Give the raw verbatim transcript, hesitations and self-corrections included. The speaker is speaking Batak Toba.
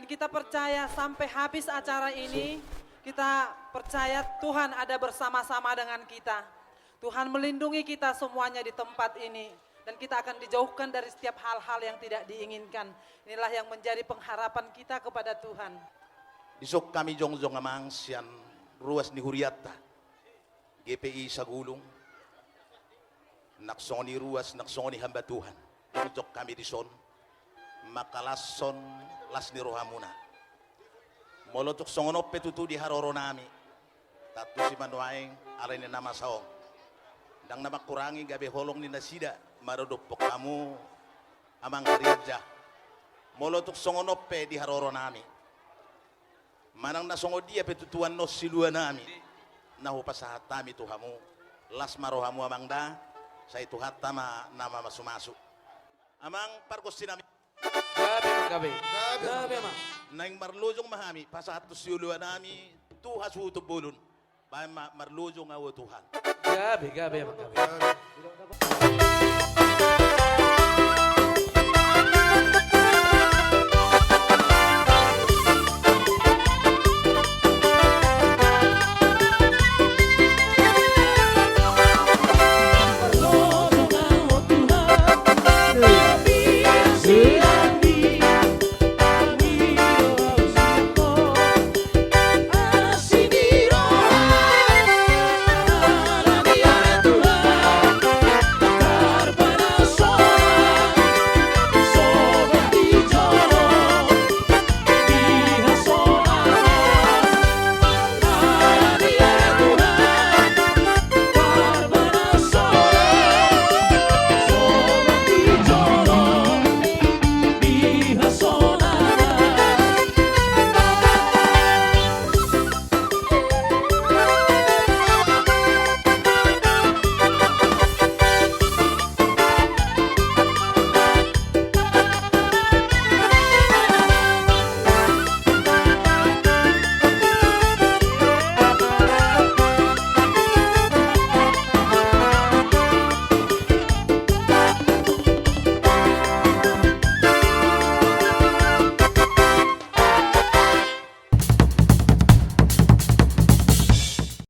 Kita percaya sampai habis acara ini, kita percaya Tuhan ada bersama-sama dengan kita. Tuhan melindungi kita semuanya di tempat ini. Dan kita akan dijauhkan dari setiap hal-hal yang tidak diinginkan. Inilah yang menjadi pengharapan kita kepada Tuhan. Dison hami jongjong, Amang, sian ruas ni hurianta G P I Sagulung, nang songon i ruas, nang songon i hamba Tuhan. Jongjong hami dison mangkalashon las ni rohamuna. Molo tung songon on pe tutu di haroronami, tantu sian nuaeng, alani na masa on, ndang na mangkurangi gabe holong ni nasida maradophon hamu, Amang Harianja. Molo tung songon on pe di haroronami, manang na songon dia pe tutu annon siluanami, na hupasahat hami tu hamu, las ma rohamu, Amang, da, sai Tuhanta ma na mamasumasu. Amang pargonsinami. Gabe, gabe. Gabe, gabe, Amang. Naeng marlojong ma hami pasahathon siluanami tu hasuhuton bolon. Baen ma, marlojong ahu, Tuhan. Gabe, gabe, Amang, gabe. Gabe.